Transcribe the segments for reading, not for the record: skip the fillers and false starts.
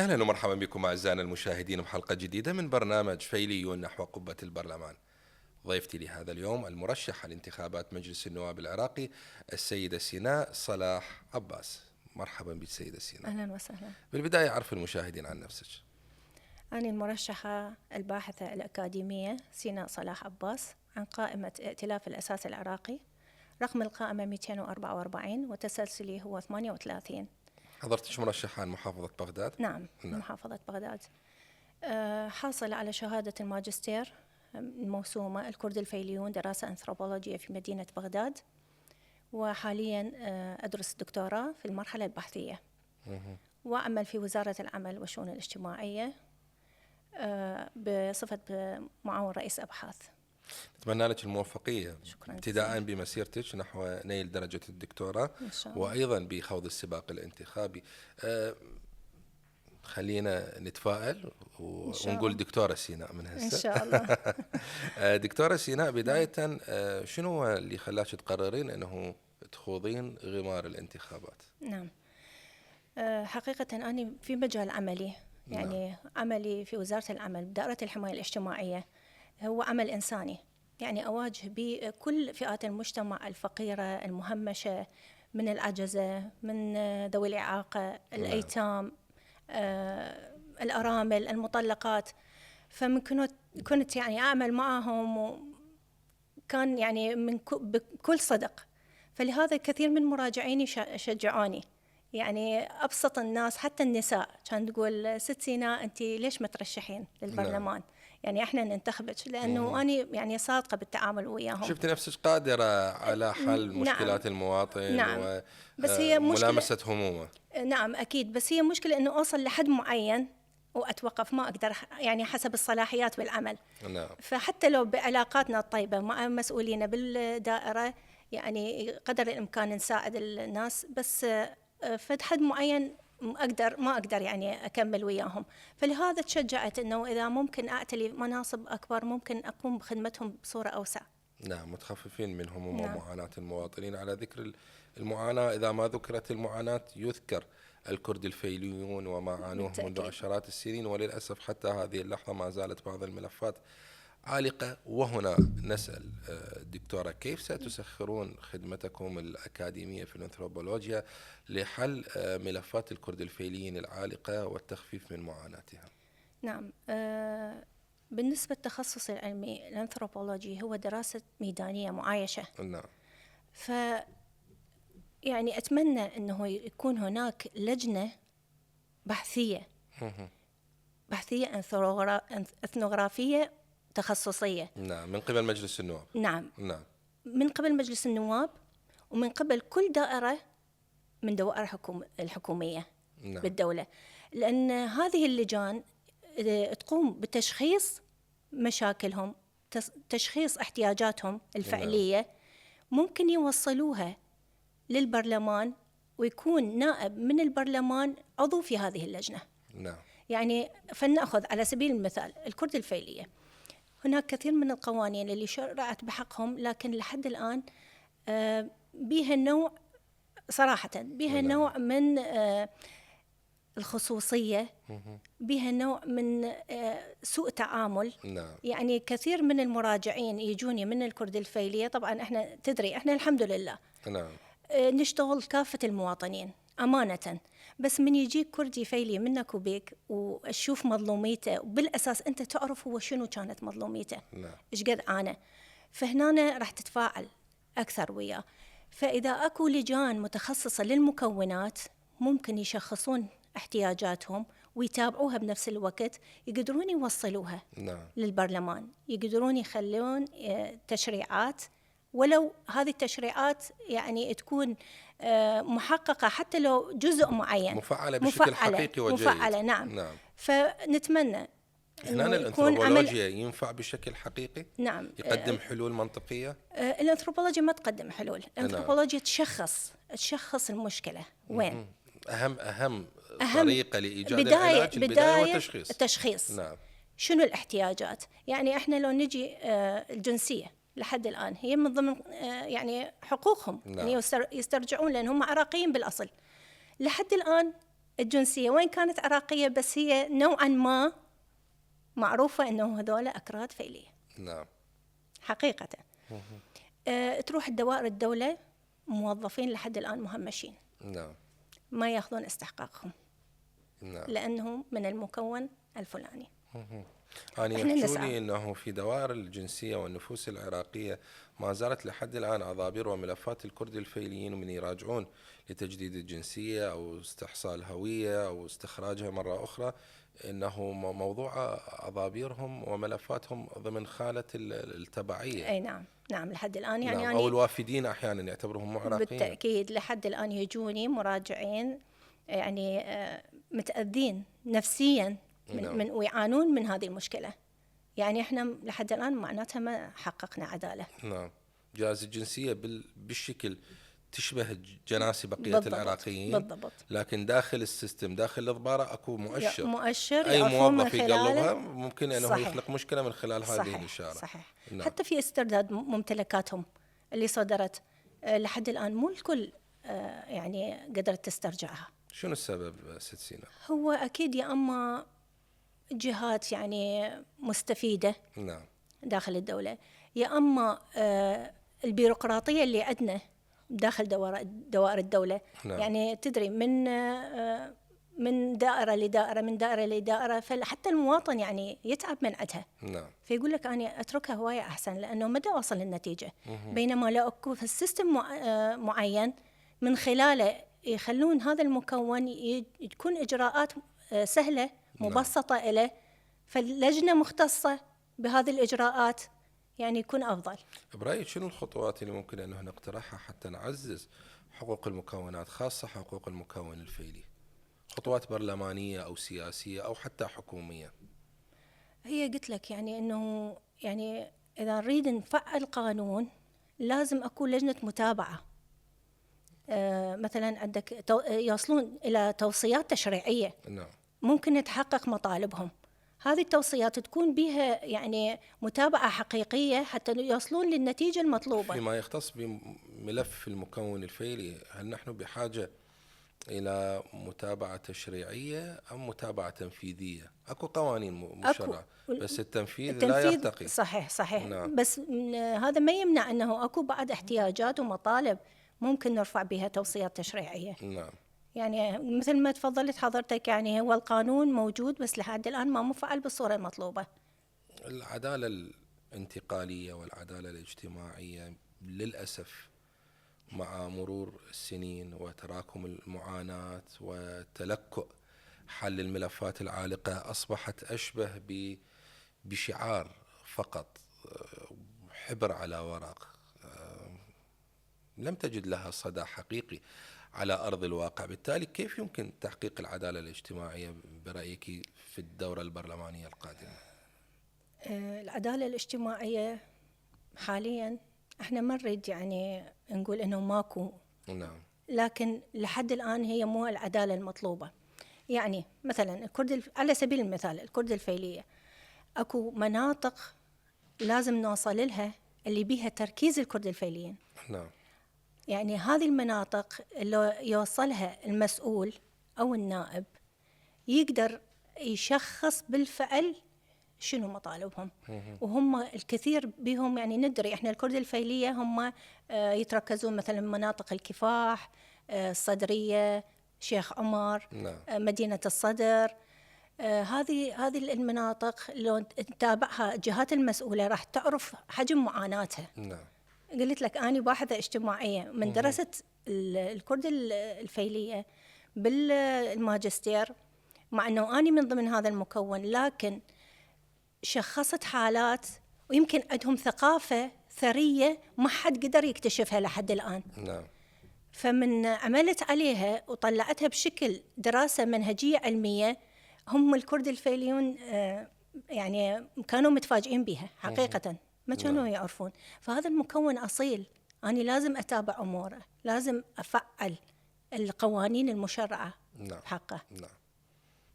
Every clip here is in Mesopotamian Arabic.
أهلا ومرحبا بكم أعزائنا المشاهدين بحلقة جديدة من برنامج فيليون نحو قبة البرلمان. ضيفتي لهذا اليوم المرشحة لانتخابات مجلس النواب العراقي السيدة سيناء صلاح عباس. مرحبا بك سيدة سيناء. أهلا وسهلا. بالبداية أعرف المشاهدين عن نفسك. أنا المرشحة الباحثة الأكاديمية سيناء صلاح عباس عن قائمة ائتلاف الأساس العراقي، رقم القائمة 244 وتسلسلي هو 38. حضرتك مرشحة عن محافظة بغداد؟ نعم. محافظة بغداد. حاصلة على شهادة الماجستير الموسومة الكرد الفيليون دراسة أنثروبولوجية في مدينة بغداد، وحاليا أدرس الدكتوراه في المرحلة البحثية، وأعمل في وزارة العمل والشؤون الاجتماعية بصفة معاون رئيس أبحاث. نتمنى لك الموفقية. شكرا ابتداء بمسيرتك نحو نيل درجة الدكتوراه إن شاء الله. وأيضا بخوض السباق الانتخابي. خلينا نتفائل ونقول دكتورة سيناء من هسه. إن شاء الله. دكتورة سيناء، بداية شنو اللي خلاك تقررين أنه تخوضين غمار الانتخابات؟ نعم. حقيقة أنا في مجال عملي، يعني عملي في وزارة العمل بدائرة الحماية الاجتماعية هو عمل إنساني، يعني أواجه بكل فئات المجتمع الفقيرة المهمشة، من العجزة، من ذوي الإعاقة، الأيتام، الأرامل، المطلقات. فمن كنت يعني أعمل معهم، وكان يعني بكل صدق. فلهذا كثير من مراجعيني شجعوني، يعني أبسط الناس حتى النساء كانت تقول ست سيناء أنت ليش ما ترشحين للبرلمان؟ يعني إحنا ننتخبك، لأنه أنا يعني صادقة بالتعامل وياهم. شفت نفسك قادرة على حل مشكلات المواطن. نعم. بس هي وملامسة همومه. نعم أكيد، بس هي مشكلة أنه أوصل لحد معين وأتوقف، ما أقدر يعني حسب الصلاحيات بالعمل. نعم. فحتى لو بعلاقاتنا الطيبة مع مسؤولين بالدائرة، يعني قدر الإمكان نساعد الناس، بس فد حد معين ما أقدر يعني أكمل وياهم. فلهذا تشجعت أنه إذا ممكن أعتلي مناصب أكبر ممكن أقوم بخدمتهم بصورة أوسع. نعم، متخففين من هموم ومعاناة المواطنين. على ذكر المعاناة، إذا ما ذكرت المعاناة يذكر الكرد الفيليون وما عانوه منذ عشرات السنين، وللأسف حتى هذه اللحظة ما زالت بعض الملفات عالقة. وهنا نسأل الدكتورة، كيف ستسخرون خدمتكم الأكاديمية في الأنثروبولوجيا لحل ملفات الكرد الفيليين العالقة والتخفيف من معاناتها؟ نعم. بالنسبة للتخصص العلمي الأنثروبولوجي هو دراسة ميدانية معايشة. نعم. يعني أتمنى أنه يكون هناك لجنة بحثية اثنوغرافية تخصصية. نعم، من قبل مجلس النواب. نعم. نعم. من قبل مجلس النواب ومن قبل كل دائرة من دوائر الحكومية. نعم. بالدولة، لأن هذه اللجان تقوم بتشخيص مشاكلهم، تشخيص احتياجاتهم الفعلية. نعم. ممكن يوصلوها للبرلمان ويكون نائب من البرلمان عضو في هذه اللجنة. نعم. يعني فلنأخذ على سبيل المثال الكرد الفيلية، هناك كثير من القوانين اللي شرعت بحقهم، لكن لحد الآن بها نوع، صراحة بها نوع من الخصوصية، بها نوع من سوء تعامل. نعم. يعني كثير من المراجعين يجوني من الكرد الفيلية، طبعا احنا تدري احنا الحمد لله نعم نشتغل كافة المواطنين أمانة، بس من يجيك كردي فيلي منك وبيك وأشوف مظلوميته، وبالأساس أنت تعرف هو شنو كانت مظلوميته. نعم. إيش قد عانى، فهنا راح تتفاعل أكثر وياه. فإذا أكو لجان متخصصة للمكونات ممكن يشخصون احتياجاتهم ويتابعوها بنفس الوقت، يقدرون يوصلوها. نعم. للبرلمان، يقدرون يخلون تشريعات، ولو هذه التشريعات يعني تكون محققة حتى لو جزء معين، مفعلة بشكل حقيقي وجيد. مفعلة. نعم. نعم. فنتمنى هنا الأنثروبولوجيا ينفع بشكل حقيقي. نعم. يقدم حلول منطقية. الأنثروبولوجيا ما تقدم حلول، الأنثروبولوجيا تشخص المشكلة وين. أهم طريقة لإيجاد العلاج البداية والتشخيص. التشخيص. نعم. شنو الاحتياجات؟ يعني احنا لو نجي الجنسية لحد الآن هي من ضمن يعني حقوقهم. نعم. يعني يسترجعون لأن هم عراقيين بالأصل. لحد الآن الجنسية وين كانت عراقية، بس هي نوعا ما معروفة أنه هذول أكراد فيلية. نعم. حقيقة. تروح الدوائر الدولة موظفين لحد الآن مهمشين. نعم. ما يأخذون استحقاقهم. نعم. لأنهم من المكون الفلاني. أنا يحكوني أنه في دوائر الجنسية والنفوس العراقية ما زالت لحد الآن أضابير وملفات الكرد الفيليين من يراجعون لتجديد الجنسية أو استحصال الهوية أو استخراجها مرة أخرى، إنه موضوع أضابيرهم وملفاتهم ضمن خانة التبعية. أي نعم. نعم لحد الآن يعني أو الوافدين أحيانا يعتبرهم عراقيين. بالتأكيد لحد الآن يجوني مراجعين يعني متأذين نفسيا من ويعانون من هذه المشكلة. يعني احنا لحد الآن معناتها ما حققنا عدالة. نعم. جائزة الجنسية بالشكل تشبه جناسي بقية بالضبط. العراقيين. بالضبط. لكن داخل السيستم داخل الإضبارة أكو مؤشر أي موظف يقلبها ممكن أنه صحيح. يخلق مشكلة من خلال هذه الإشارة. صحيح. نعم. حتى في استرداد ممتلكاتهم اللي صدرت لحد الآن مو الكل يعني قدرت تسترجعها. شنو السبب ست سينا؟ هو أكيد يا أما جهات يعني مستفيدة. نعم. داخل الدولة، يا أما البيروقراطية اللي عندنا داخل دوائر الدولة. نعم. يعني تدري من دائرة لدائرة من دائرة لدائرة، فحتى المواطن يعني يتعب من عندها. نعم. فيقول لك أنا أتركها هواية أحسن لأنه مدى أوصل للنتيجة. بينما لو أكو في السيستم معين من خلاله يخلون هذا المكون تكون إجراءات سهلة مبسطة له، فاللجنة مختصة بهذه الإجراءات يعني يكون أفضل. برأيك شنو الخطوات اللي ممكن أنه نقترحها حتى نعزز حقوق المكونات، خاصة حقوق المكون الفيلي؟ خطوات برلمانية أو سياسية أو حتى حكومية. هي قلت لك يعني أنه يعني إذا نريد نفعل قانون لازم أكون لجنة متابعة. مثلا عندك يوصلون إلى توصيات تشريعية. نعم. ممكن نتحقق مطالبهم. هذه التوصيات تكون بها يعني متابعة حقيقية حتى يوصلون للنتيجة المطلوبة. فيما يختص بملف المكون الفيلي، هل نحن بحاجة إلى متابعة تشريعية أم متابعة تنفيذية؟ أكو قوانين مشرعة بس التنفيذ لا يرتقي. صحيح. نعم. بس هذا ما يمنع أنه أكو بعد احتياجات ومطالب ممكن نرفع بها توصيات تشريعية. نعم. يعني مثل ما تفضلت حضرتك، يعني هو القانون موجود بس لحد الآن ما مفعل بالصورة المطلوبة. العدالة الانتقالية والعدالة الاجتماعية للأسف مع مرور السنين وتراكم المعاناة وتلكؤ حل الملفات العالقة أصبحت أشبه بشعار فقط، حبر على ورق، لم تجد لها صدى حقيقي على أرض الواقع. بالتالي كيف يمكن تحقيق العدالة الاجتماعية برأيك في الدورة البرلمانية القادمة؟ العدالة الاجتماعية حاليا احنا ما نريد يعني نقول انه ماكو. نعم. لكن لحد الآن هي مو العدالة المطلوبة. يعني مثلا على سبيل المثال الكرد الفيلية اكو مناطق لازم نوصل لها اللي بيها تركيز الكرد الفيليين. نعم. يعني هذه المناطق اللي يوصلها المسؤول أو النائب يقدر يشخص بالفعل شنو مطالبهم. وهم الكثير بهم يعني ندري إحنا الكرد الفيلية هم يتركزون مثلا مناطق الكفاح، الصدرية، شيخ عمر. نعم. مدينة الصدر. هذه المناطق لو تتابعها الجهات المسؤولة راح تعرف حجم معاناتها. نعم. قلت لك أنا باحثة اجتماعية من درست الكرد الفيلية بالماجستير، مع أنه أنا من ضمن هذا المكون، لكن شخصت حالات ويمكن عندهم ثقافة ثرية ما حد قدر يكتشفها لحد الآن. نعم. فمن عملت عليها وطلعتها بشكل دراسة منهجية علمية، هم الكرد الفيليون يعني كانوا متفاجئين بها حقيقة، ما كانوا يعرفون. فهذا المكون أصيل، أنا لازم أتابع أموره، لازم أفعل القوانين المشرعة. نعم. حقه. نعم.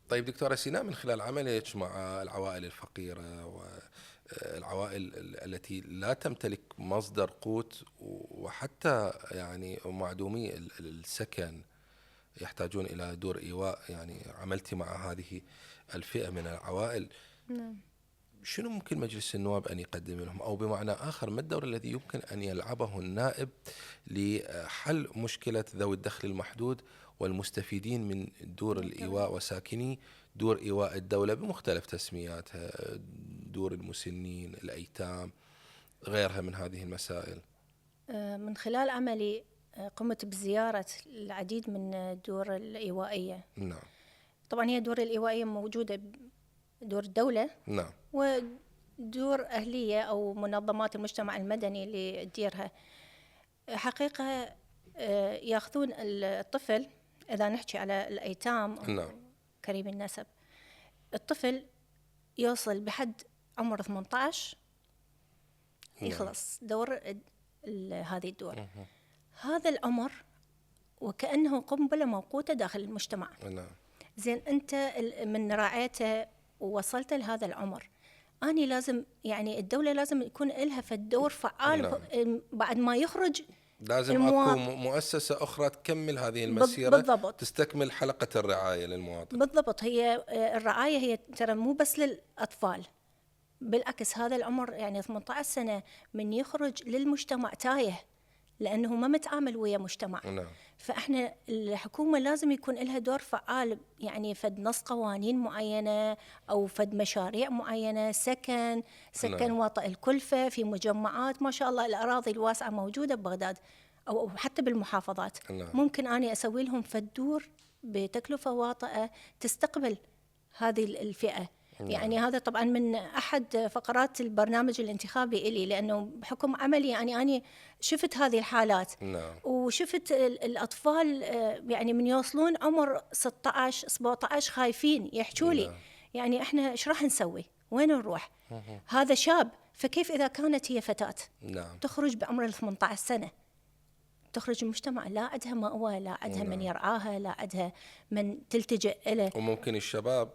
طيب دكتورة سيناء، من خلال عملك مع العوائل الفقيرة والعوائل التي لا تمتلك مصدر قوت وحتى يعني معدومي السكن، يحتاجون إلى دور إيواء، يعني عملتي مع هذه الفئة من العوائل. نعم. شنو ممكن مجلس النواب أن يقدم لهم، أو بمعنى آخر ما الدور الذي يمكن أن يلعبه النائب لحل مشكلة ذوي الدخل المحدود والمستفيدين من دور الإيواء وساكني دور إيواء الدولة بمختلف تسمياتها، دور المسنين، الأيتام، غيرها من هذه المسائل؟ من خلال عملي قمت بزيارة العديد من الدور الإيوائية. نعم. طبعا هي الدور الإيوائية موجودة دور الدولة. نعم. ودور أهلية أو منظمات المجتمع المدني اللي تديرها. حقيقة يأخذون الطفل، إذا نحكي على الأيتام نعم. كريم النسب، الطفل يوصل بحد عمر 18 يخلص دور هذه الدور. هذا العمر وكأنه قنبلة موقوتة داخل المجتمع. زين أنت من راعيته ووصلت لهذا العمر، أنا لازم يعني الدولة لازم يكون لها في الدور فعال. بعد ما يخرج لازم أكو مؤسسة أخرى تكمل هذه المسيرة. بالضبط. تستكمل حلقة الرعاية للمواطن. بالضبط. هي الرعاية هي ترى مو بس للأطفال، بالعكس هذا العمر يعني 18 سنة من يخرج للمجتمع تايه، لأنه ما متعامل ويا مجتمع. فإحنا الحكومة لازم يكون لها دور فعال، يعني فد نص قوانين معينة أو فد مشاريع معينة، سكن واطئ الكلفة في مجمعات. ما شاء الله الأراضي الواسعة موجودة ببغداد أو حتى بالمحافظات. ممكن أنا أسوي لهم فد دور بتكلفة واطئة تستقبل هذه الفئة. يعني هذا طبعا من أحد فقرات البرنامج الانتخابي إلي، لأنه بحكم عملي يعني أنا شفت هذه الحالات. وشفت الأطفال يعني من يوصلون عمر 16 17 خايفين يحكوا لي يعني إحنا إيش راح نسوي، وين نروح. هذا شاب، فكيف إذا كانت هي فتاة تخرج بعمر 18 سنة، تخرج المجتمع لا عندها مأوى، لا عندها من يرعاها، لا عندها من تلتجئ إليه. وممكن الشباب،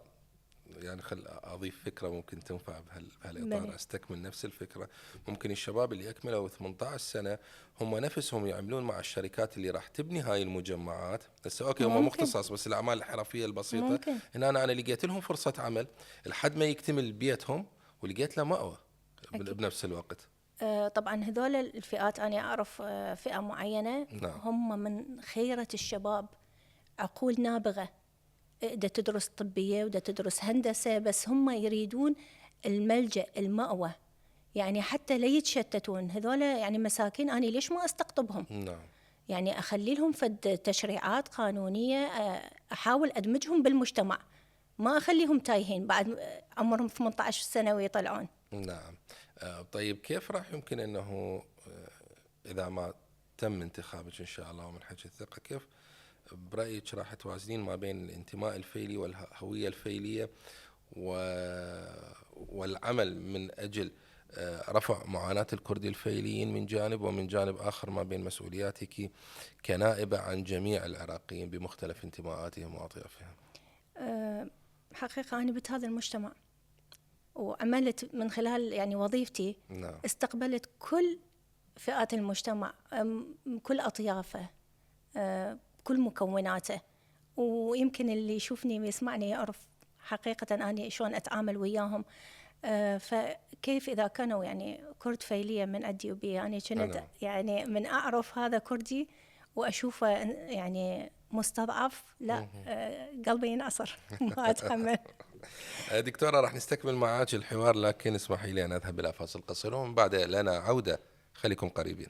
يعني خل أضيف فكرة ممكن تنفع بهالإطار، أستكمل نفس الفكرة. ممكن الشباب اللي يكملوا 18 سنة هم نفسهم يعملون مع الشركات اللي راح تبني هاي المجمعات. بس أوكي هم مختصص، بس الأعمال الحرفية البسيطة ممكن. إن أنا لقيت لهم فرصة عمل لحد ما يكتمل بيتهم، ولقيت له مأوى بنفس الوقت. طبعا هذول الفئات أنا أعرف فئة معينة. هم من خيرة الشباب، عقول نابغة، دا تدرس طبية ودا تدرس هندسة، بس هم يريدون الملجأ، المأوى، يعني حتى لا يتشتتون. هذول يعني مساكين، أنا ليش ما أستقطبهم؟ يعني أخلي لهم فد تشريعات قانونية، أحاول أدمجهم بالمجتمع، ما أخليهم تايهين بعد عمرهم 18 سنة ويطلعون. نعم. طيب كيف راح يمكن أنه إذا ما تم انتخابك إن شاء الله ومن حج الثقة، كيف برأيك راح توازنين ما بين الانتماء الفيلي والهوية الفيلية والعمل من أجل رفع معاناة الكردي الفيليين من جانب، ومن جانب آخر ما بين مسؤولياتك كنائبة عن جميع العراقيين بمختلف انتماءاتهم وأطيافهم؟ حقيقة أنا بت هذا المجتمع وعملت من خلال يعني وظيفتي. استقبلت كل فئات المجتمع، كل أطيافه، كل مكوناته. ويمكن اللي يشوفني ويسمعني يعرف حقيقة أنا شلون أتعامل وياهم. فكيف إذا كانوا يعني كرد فيلية من عندي وبي، يعني كنت يعني من أعرف هذا كردي وأشوفه يعني مستضعف، لا قلبي ينعصر ما أتحمل. دكتورة راح نستكمل معاك الحوار، لكن اسمحي لي أن أذهب إلى فاصل قصير ومن بعد لنا عودة، خليكم قريبين.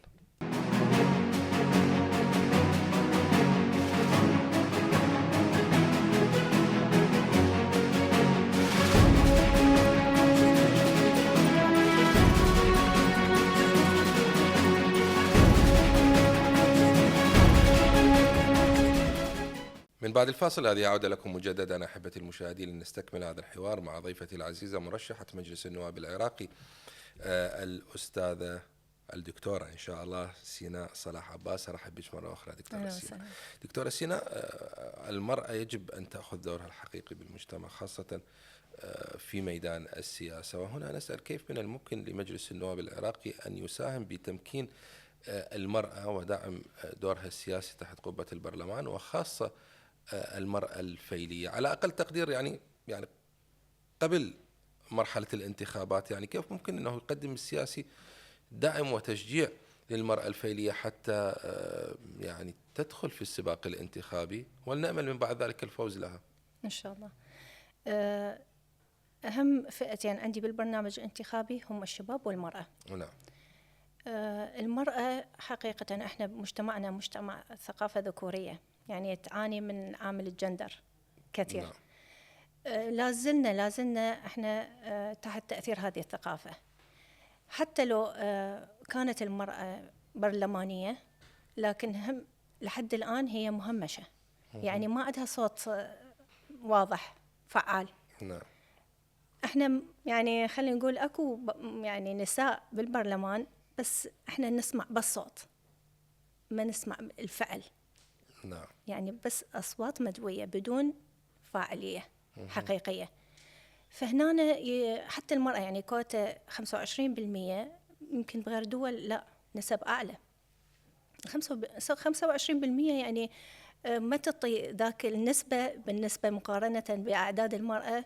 من بعد الفاصل هذه عودة لكم مجددا أحبتي المشاهدين، لنستكمل هذا الحوار مع ضيفتي العزيزة مرشحة مجلس النواب العراقي الأستاذة الدكتورة إن شاء الله سيناء صلاح عباس. أرحب بك مرة أخرى دكتورة سيناء. دكتورة سيناء، المرأة يجب أن تأخذ دورها الحقيقي بالمجتمع، خاصة في ميدان السياسة، وهنا نسأل كيف من الممكن لمجلس النواب العراقي أن يساهم بتمكين المرأة ودعم دورها السياسي تحت قبة البرلمان، وخاصة المرأة الفيلية على أقل تقدير، يعني قبل مرحلة الانتخابات، يعني كيف ممكن أنه يقدم السياسي دعم وتشجيع للمرأة الفيلية حتى يعني تدخل في السباق الانتخابي، ولنأمل من بعد ذلك الفوز لها إن شاء الله. أهم فئتين عندي بالبرنامج الانتخابي هم الشباب والمرأة. نعم. المرأة حقيقة احنا مجتمعنا مجتمع ثقافة ذكورية، يعني تعاني من عامل الجندر كثير. نعم. لازلنا احنا تحت تأثير هذه الثقافة. حتى لو كانت المرأة برلمانية، لكن هم لحد الآن هي مهمشة، يعني ما عندها صوت واضح فعال. نعم. احنا يعني خلينا نقول اكو يعني نساء بالبرلمان، بس احنا نسمع بس صوت، ما نسمع الفعل. نعم. يعني بس أصوات مدوية بدون فاعلية حقيقية. فهنا حتى المرأة يعني كوتا 25%، يمكن بغير دول لا نسب أعلى. 25% يعني ما تعطي ذاك النسبة بالنسبة مقارنة بأعداد المرأة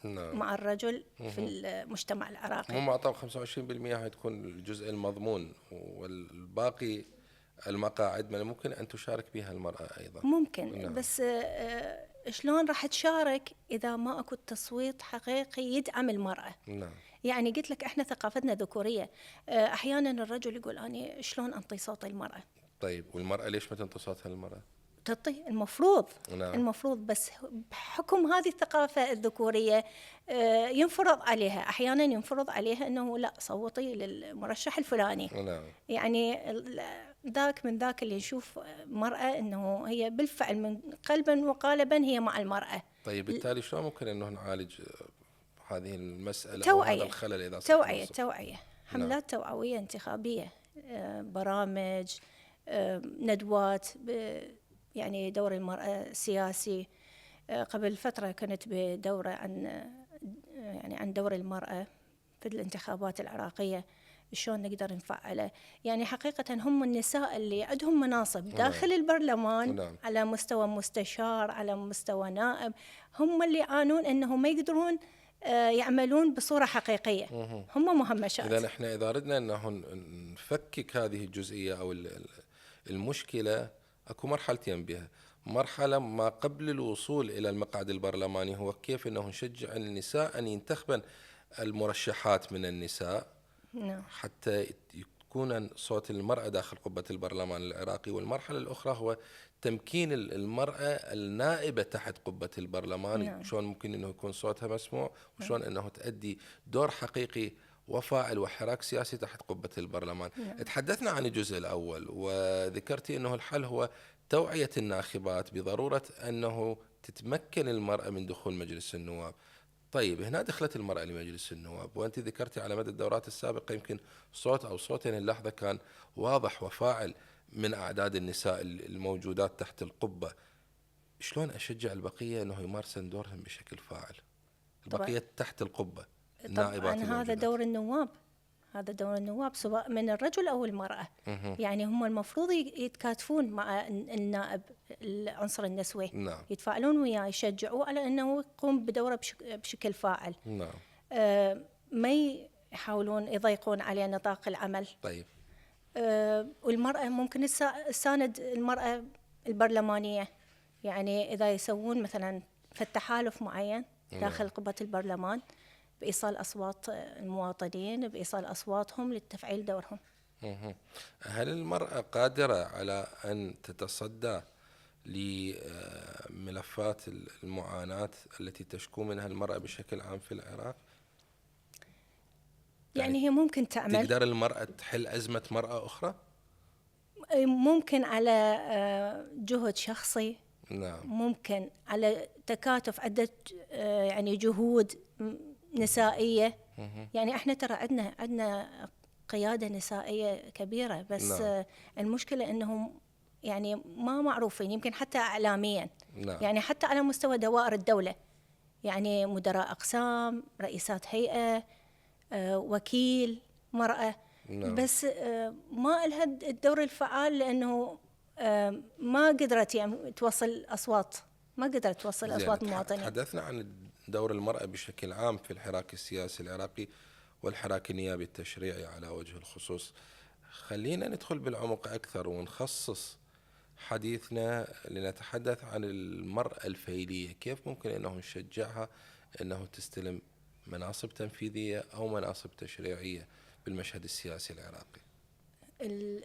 نعم. مع الرجل في المجتمع العراقي. مو معطى 25% هتكون الجزء المضمون، والباقي المقاعد من ممكن أن تشارك بها المرأة أيضا. ممكن. نعم. بس شلون راح تشارك إذا ما أكو تصويت حقيقي يدعم المرأة؟ نعم. يعني قلت لك إحنا ثقافتنا ذكورية. أحيانا الرجل يقول أنا شلون أنطي صوت المرأة؟ طيب والمرأة ليش ما تنطي صوتها المرأة؟ تعطي المفروض. نعم. المفروض، بس بحكم هذه الثقافة الذكورية ينفرض عليها، أحيانا ينفرض عليها أنه لا صوتي للمرشح الفلاني. نعم. يعني ذاك من ذاك اللي يشوف مرأة أنه هي بالفعل من قلبا وقالبا هي مع المرأة. طيب بالتالي شلون ممكن أنه نعالج هذه المسألة توعية. أو هذا الخلل إذا توعية حملات توعوية انتخابية، برامج، ندوات، يعني دور المرأة سياسي. قبل فترة كنت بدورة عن دور المرأة في الانتخابات العراقية، شلون نقدر نفعله. يعني حقيقة هم النساء اللي عندهم مناصب داخل البرلمان على مستوى مستشار، على مستوى نائب، هم اللي يعانون أنهم ما يقدرون يعملون بصورة حقيقية. هم مهمشات. إذا إحنا إذا أردنا أنه نفكك هذه الجزئية أو المشكلة، أكو مرحلتين بها. مرحلة ما قبل الوصول إلى المقعد البرلماني هو كيف أنه نشجع النساء أن ينتخبن المرشحات من النساء حتى يكون صوت المرأة داخل قبة البرلمان العراقي. والمرحلة الأخرى هو تمكين المرأة النائبة تحت قبة البرلمان، شلون ممكن أنه يكون صوتها مسموع، وشلون أنه تؤدي دور حقيقي وفاعل وحراك سياسي تحت قبة البرلمان. تحدثنا عن الجزء الأول وذكرتي أنه الحل هو توعية الناخبات بضرورة أنه تتمكن المرأة من دخول مجلس النواب. طيب هنا دخلت المرأة لمجلس النواب، وأنت ذكرتي على مدى الدورات السابقة يمكن صوت أو صوتين اللحظة كان واضح وفاعل من أعداد النساء الموجودات تحت القبة. شلون أشجع البقية أنه يمارسن دورهم بشكل فاعل؟ البقية تحت القبة النائبات. هذا دور النواب، هذا دور النواب سواء من الرجل أو المرأة. يعني هم المفروض يتكاتفون مع النائب العنصر النسوي. نعم. يتفاعلون وياه، يشجعوه على أنه يقوم بدوره بشكل فاعل. نعم. ما يحاولون يضيقون عليه نطاق العمل. طيب. والمرأة ممكن تساند المرأة البرلمانية، يعني إذا يسوون مثلا في التحالف معين داخل قبة البرلمان بإيصال أصوات المواطنين، بإيصال أصواتهم للتفعيل دورهم. هل المرأة قادرة على أن تتصدى لملفات المعاناة التي تشكو منها المرأة بشكل عام في العراق؟ يعني هي ممكن تعمل. تقدر المرأة تحل أزمة مرأة أخرى؟ ممكن على جهد شخصي. نعم. ممكن على تكاتف عدة يعني جهود نسائية. يعني احنا ترى عندنا قيادة نسائية كبيرة، بس نعم. المشكلة انهم يعني ما معروفين، يمكن حتى اعلاميا. نعم. يعني حتى على مستوى دوائر الدولة، يعني مدراء اقسام، رئيسات هيئة، وكيل مرأة. نعم. بس ما لها الدور الفعال، لانه ما قدرت يعني توصل اصوات ما قدرت توصل أصوات المواطنين. تحدثنا عن دور المرأة بشكل عام في الحراك السياسي العراقي والحراك النيابي التشريعي على وجه الخصوص. خلينا ندخل بالعمق أكثر ونخصص حديثنا لنتحدث عن المرأة الفيلية. كيف ممكن أنه نشجعها أنه تستلم مناصب تنفيذية أو مناصب تشريعية بالمشهد السياسي العراقي؟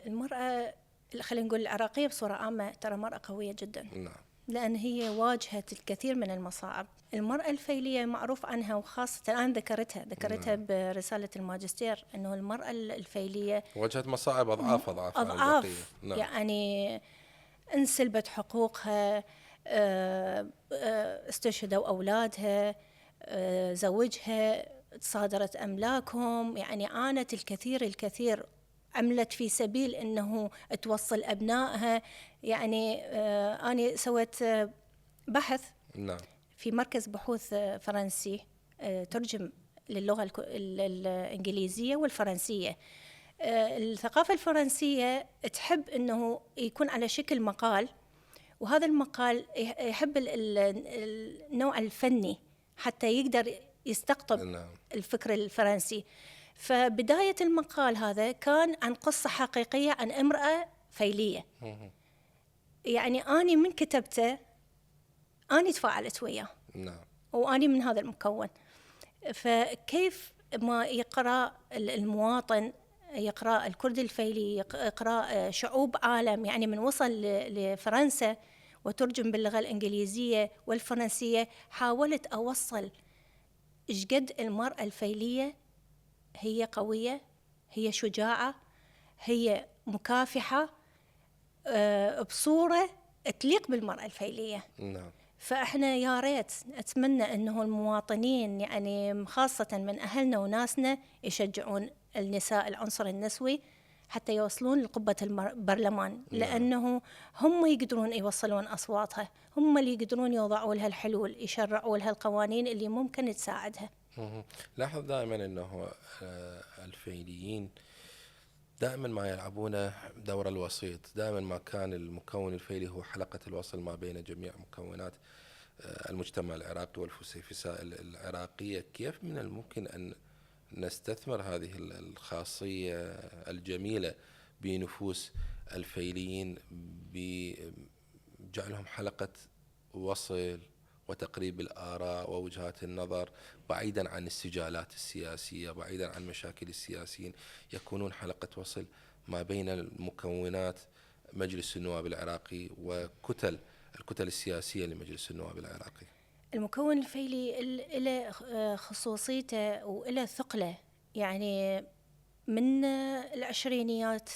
المرأة خلينا نقول العراقية بصورة عامة ترى مرأة قوية جدا. نعم. لأن هي واجهت الكثير من المصاعب. المرأة الفيلية معروف عنها، وخاصة الآن ذكرتها نعم. برسالة الماجستير، أنه المرأة الفيلية واجهت مصاعب أضعاف نعم. يعني انسلبت حقوقها، استشهدوا أولادها، زوجها، صادرت أملاكهم، يعني عانت الكثير، عملت في سبيل أنه توصل أبنائها. يعني أنا سويت بحث نعم. في مركز بحوث فرنسي ترجم للغة الإنجليزية والفرنسية. الثقافة الفرنسية تحب أنه يكون على شكل مقال، وهذا المقال يحب النوع الفني حتى يقدر يستقطب الفكر الفرنسي. فبداية المقال هذا كان عن قصة حقيقية عن امرأة فيلية. يعني أنا من كتبته أنا تفاعلت وياه. نعم. وأنا من هذا المكون. فكيف ما يقرأ المواطن، يقرأ الكرد الفيلي، يقرأ شعوب عالم، يعني من وصل لفرنسا وترجم باللغة الإنجليزية والفرنسية، حاولت أوصل إيش قد المرأة الفيلية هي قوية، هي شجاعة، هي مكافحة بصورة تليق بالمرأة الفيلية. نعم. فإحنا يا ريت أتمنى أنه المواطنين، يعني خاصة من أهلنا وناسنا، يشجعون النساء العنصر النسوي حتى يوصلون لقبة البرلمان. لأنه هم يقدرون يوصلون أصواتها، هم اللي يقدرون يوضعوا لها الحلول، يشرعوا لها القوانين اللي ممكن تساعدها. لاحظ دائما أنه الفيليين دائما ما يلعبون دور الوسيط. دائما ما كان المكون الفيلي هو حلقة الوصل ما بين جميع مكونات المجتمع العراقي والفسيفساء العراقية. كيف من الممكن أن نستثمر هذه الخاصية الجميلة بنفوس الفيليين بجعلهم حلقة وصل وتقريب الآراء ووجهات النظر، بعيدا عن السجالات السياسية، بعيدا عن مشاكل السياسيين، يكونون حلقة وصل ما بين المكونات مجلس النواب العراقي وكتل السياسية لمجلس النواب العراقي؟ المكون الفيلي له خصوصيته وله ثقله. يعني من العشرينيات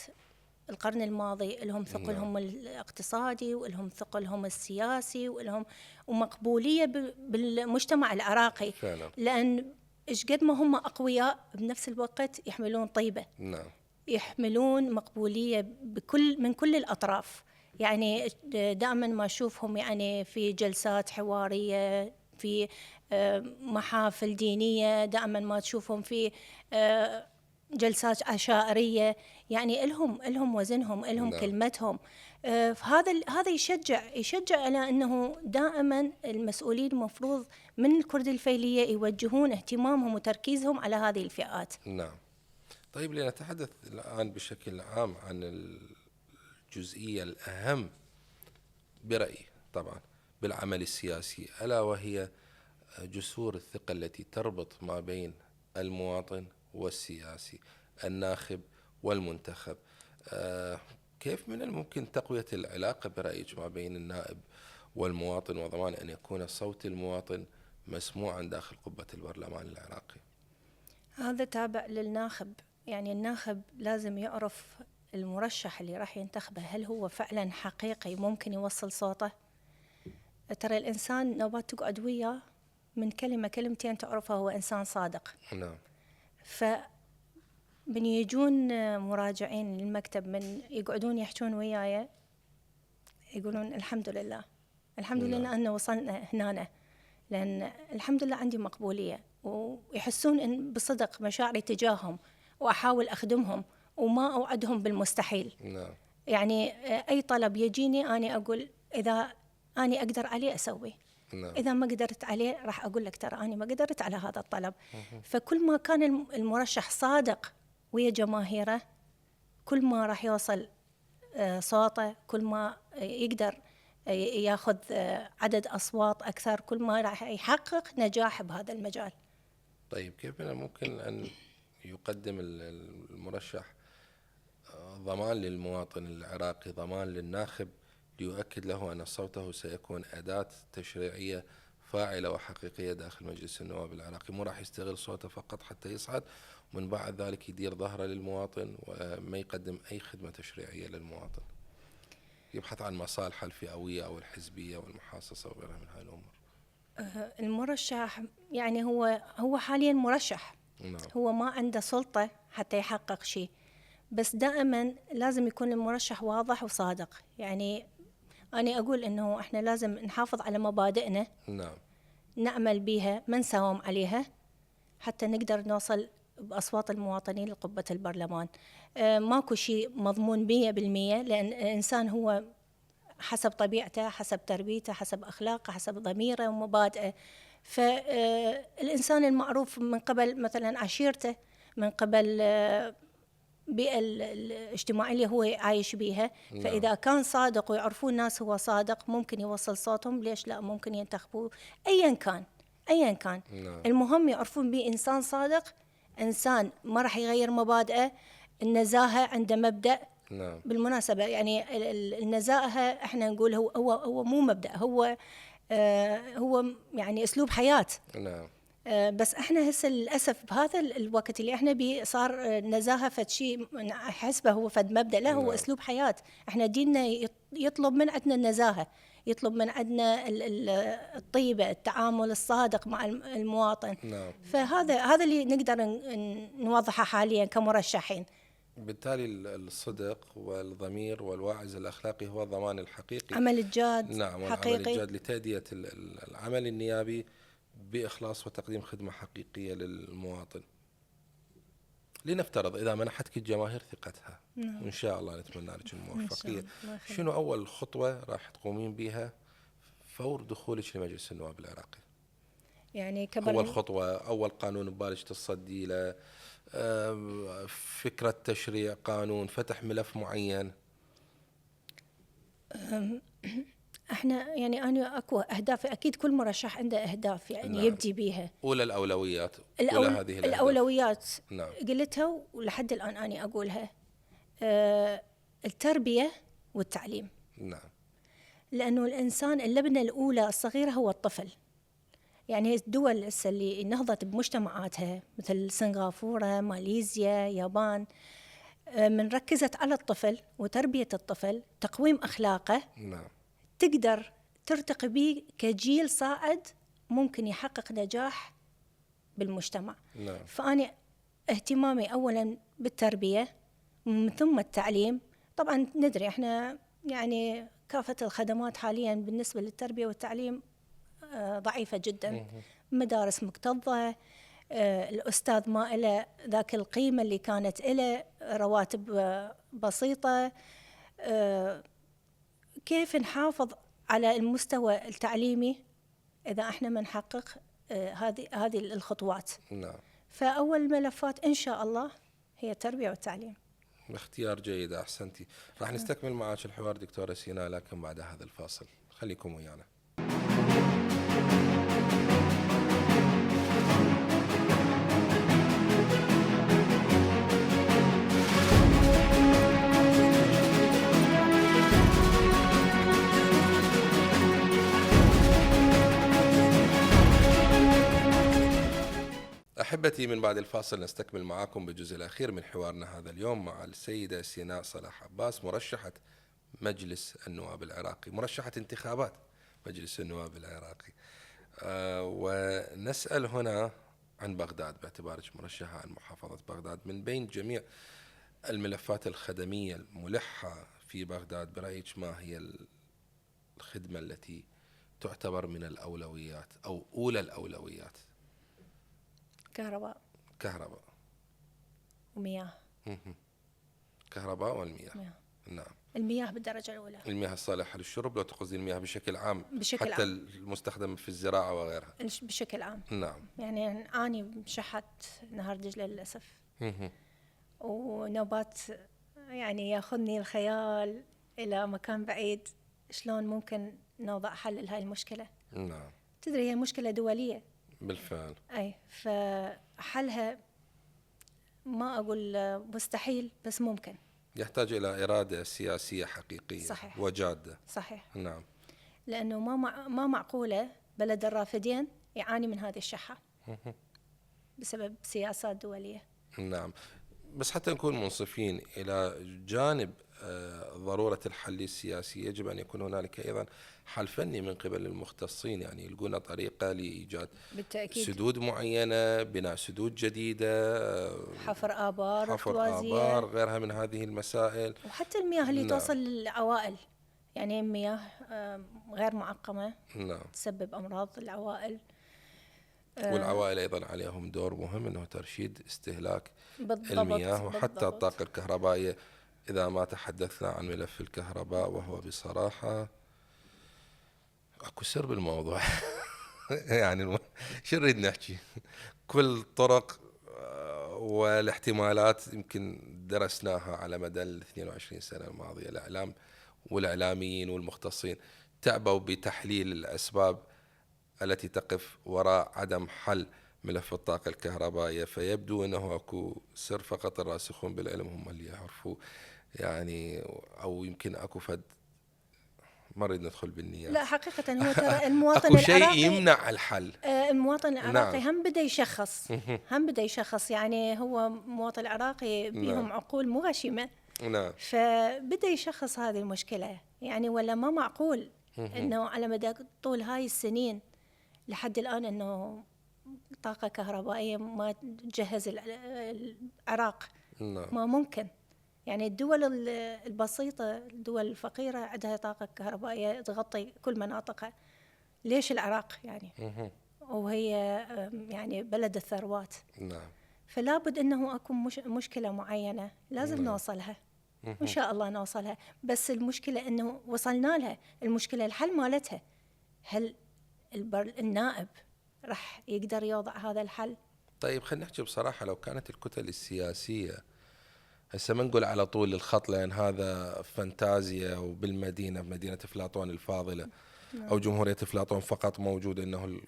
القرن الماضي لهم ثقلهم الاقتصادي، ولهم ثقلهم السياسي، ولهم ومقبولية بالمجتمع العراقي فعلا. لأن إيش قد ما هم أقوياء بنفس الوقت يحملون طيبة. نعم. يحملون مقبولية من كل الأطراف. يعني دائما ما أشوفهم يعني في جلسات حوارية، في محافل دينية، دائما ما تشوفهم في جلسات عشائرية. يعني إلهم وزنهم، إلهم كلمتهم. فهذا يشجع على أنه دائما المسؤولين المفروض من الكرد الفيلية يوجهون اهتمامهم وتركيزهم على هذه الفئات. نعم. طيب لنتحدث الآن بشكل عام عن الجزئية الأهم برأيي طبعا بالعمل السياسي، ألا وهي جسور الثقة التي تربط ما بين المواطن والسياسي، الناخب والمنتخب. كيف من الممكن تقوية العلاقة برأيك ما بين النائب والمواطن، وضمان أن يكون صوت المواطن مسموعا داخل قبة البرلمان العراقي؟ هذا تابع للناخب. يعني الناخب لازم يعرف المرشح اللي راح ينتخبه هل هو فعلا حقيقي ممكن يوصل صوته. ترى الإنسان نوبات تقعد وياه من كلمتين تعرفه هو إنسان صادق. نعم. من يجون مراجعين للمكتب، من يقعدون يحجون وياي، يقولون الحمد لله لله أنه وصلنا هنا، لأن الحمد لله عندي مقبولية، ويحسون إن بصدق مشاعري تجاههم، وأحاول أخدمهم وما أوعدهم بالمستحيل. نعم. يعني أي طلب يجيني أنا أقول إذا أنا أقدر عليه أسوي. نعم. إذا ما قدرت عليه راح أقول لك ترى أنا ما قدرت على هذا الطلب. فكل ما كان المرشح صادق ويا جماهيره، كل ما راح يوصل صوته، كل ما يقدر ياخذ عدد أصوات أكثر، كل ما راح يحقق نجاح بهذا المجال. طيب كيف ممكن أن يقدم المرشح ضمان للمواطن العراقي، ضمان للناخب، ليؤكد له أن صوته سيكون أداة تشريعية فاعلة وحقيقية داخل مجلس النواب العراقي، مو راح يستغل صوته فقط حتى يصعد ومن بعد ذلك يدير ظهره للمواطن وما يقدم أي خدمة تشريعية للمواطن، يبحث عن مصالحه الفئوية أو الحزبية والمحاصصة وغيرها من هاي الأمور. المرشح يعني هو حاليا مرشح. نعم. هو ما عنده سلطة حتى يحقق شيء، بس دائما لازم يكون المرشح واضح وصادق. يعني أنا أقول إنه إحنا لازم نحافظ على مبادئنا. نعم. نعمل بيها، ما نساوم عليها، حتى نقدر نوصل بأصوات المواطنين لقبة البرلمان. ماكو شيء مضمون 100%، لأن الإنسان هو حسب طبيعته، حسب تربيته، حسب أخلاقه، حسب ضميره ومبادئه. فالإنسان المعروف من قبل مثلا عشيرته، من قبل البيئة الاجتماعية اللي هو عايش بيها. نعم. فإذا كان صادق ويعرفون الناس هو صادق، ممكن يوصل صوتهم. ليش لا؟ ممكن ينتخبوه أيا كان. نعم. المهم يعرفون به إنسان صادق، إنسان ما راح يغير مبادئه. النزاهة عنده مبدأ. نعم. بالمناسبة يعني النزاهة احنا نقول هو مو مبدأ، هو يعني أسلوب حياة. نعم. بس احنا هسه للأسف بهذا الوقت اللي احنا بيه صار النزاهة فد شيء حسبه هو فد مبدأ. لا، هو أسلوب حياة. احنا ديننا يطلب من عندنا النزاهة، يطلب من عندنا الطيبة، التعامل الصادق مع المواطن. نعم. فهذا اللي نقدر نوضحه حاليا كمرشحين. بالتالي الصدق والضمير والواعز الأخلاقي هو الضمان الحقيقي. عمل الجاد. نعم. حقيقي. العمل الجاد لتأدية العمل النيابي بإخلاص وتقديم خدمة حقيقية للمواطن. لنفترض إذا منحتك الجماهير ثقتها، وإن شاء الله نتمنى لك الموفقية، شنو أول خطوة راح تقومين بها فور دخولك لمجلس النواب العراقي؟ يعني أول خطوة، أول قانون ببالك تصدي له، فكرة تشريع قانون، فتح ملف معين؟ احنا يعني انا اكو اهداف، اكيد كل مرشح عنده اهداف يعني. نعم. يبدي بيها. اولى الاولويات. اولى هذه الاولويات. نعم. قلتها ولحد الان انا اقولها. التربيه والتعليم. نعم. لانه الانسان اللبنه الاولى الصغيره هو الطفل. يعني الدول اللي نهضت بمجتمعاتها مثل سنغافوره، ماليزيا، يابان، من ركزت على الطفل وتربيه الطفل، تقويم اخلاقه. نعم. تقدر ترتقي به كجيل صاعد ممكن يحقق نجاح بالمجتمع. نعم. فأنا اهتمامي أولا بالتربية، من ثم التعليم. طبعا ندري احنا يعني كافة الخدمات حاليا بالنسبة للتربية والتعليم ضعيفة جدا. مدارس مكتظة، الأستاذ ما إله ذاك القيمة اللي كانت إله، رواتب بسيطة. كيف نحافظ على المستوى التعليمي إذا احنا ما نحقق هذه الخطوات؟ نعم. فأول الملفات إن شاء الله هي التربية والتعليم. اختيار جيد، أحسنتي. راح نستكمل معك الحوار دكتورة سيناء، لكن بعد هذا الفاصل. خليكم ويانا. أحبتي، من بعد الفاصل نستكمل معكم بالجزء الأخير من حوارنا هذا اليوم مع السيدة سيناء صلاح عباس، مرشحة مجلس النواب العراقي، مرشحة انتخابات مجلس النواب العراقي. ونسأل هنا عن بغداد، باعتبارك مرشحة عن محافظة بغداد. من بين جميع الملفات الخدمية الملحة في بغداد، برأيك ما هي الخدمة التي تعتبر من الأولويات أو أولى الأولويات؟ كهرباء ومياه. كهرباء والمياه. نعم. المياه بالدرجة الأولى. المياه الصالحة للشرب، لو تقصدي المياه بشكل عام، بشكل حتى عام. المستخدم في الزراعة وغيرها. بشكل عام. نعم. يعني أنا شحت نهر دجلة للأسف. ونوبات يعني ياخذني الخيال إلى مكان بعيد، شلون ممكن نوضع حل لهاي المشكلة. نعم. تدري هي مشكلة دولية بالفعل. أي، فحلها ما أقول مستحيل، بس ممكن. يحتاج إلى إرادة سياسية حقيقية. صحيح. وجادة. صحيح. نعم. لأنه ما معقولة بلد الرافدين يعاني من هذه الشحة بسبب سياسات دولية. نعم. بس حتى نكون منصفين، إلى جانب ضرورة الحل السياسي يجب أن يكون هنالك أيضا حل فني من قبل المختصين، يعني يلقون طريقة لإيجاد بالتأكيد سدود معينة، بناء سدود جديدة، حفر آبار، حفر آبار، غيرها من هذه المسائل. وحتى المياه اللي توصل للعوائل، يعني مياه غير معقمة تسبب أمراض للعوائل. والعوائل أيضا عليهم دور مهم، أنه ترشيد استهلاك بالضبط. المياه، وحتى الطاقة الكهربائية. إذا ما تحدثنا عن ملف الكهرباء، وهو بصراحة أكو سر بالموضوع. يعني شو نريد نحكي؟ كل طرق والاحتمالات يمكن درسناها على مدى 22 سنة الماضية. الإعلام والإعلاميين والمختصين تعبوا بتحليل الأسباب التي تقف وراء عدم حل ملف الطاقة الكهربائية، فيبدو أنه أكو سر فقط الراسخون بالعلم هم اللي يعرفوا، يعني أو يمكن أكو فد، ما نريد ندخل بالنيات. لا حقيقة هو ترى المواطن أكو شيء العراقي يمنع الحل. المواطن العراقي هم بدأ يشخص، يعني هو مواطن العراقي بيهم عقول مو غشيمة. نعم. فبدأ يشخص هذه المشكلة، يعني ولا ما معقول إنه على مدى طول هاي السنين لحد الآن إنه طاقة كهربائية ما تجهز العراق. ما ممكن. يعني الدول البسيطة، الدول الفقيرة عندها طاقة كهربائية تغطي كل مناطقها، ليش العراق يعني؟ وهي يعني بلد الثروات. نعم. فلا بد أنه أكون مشكلة معينة لازم نوصلها، إن شاء الله نوصلها. بس المشكلة أنه وصلنا لها، المشكلة الحل مالتها، هل النائب راح يقدر يوضع هذا الحل؟ طيب خلينا نحكي بصراحة، لو كانت الكتل السياسية، هسه ما نقول على طول الخط لأن هذا فانتازيا، وبالمدينة بمدينة أفلاطون الفاضلة أو جمهورية أفلاطون فقط موجود، إنه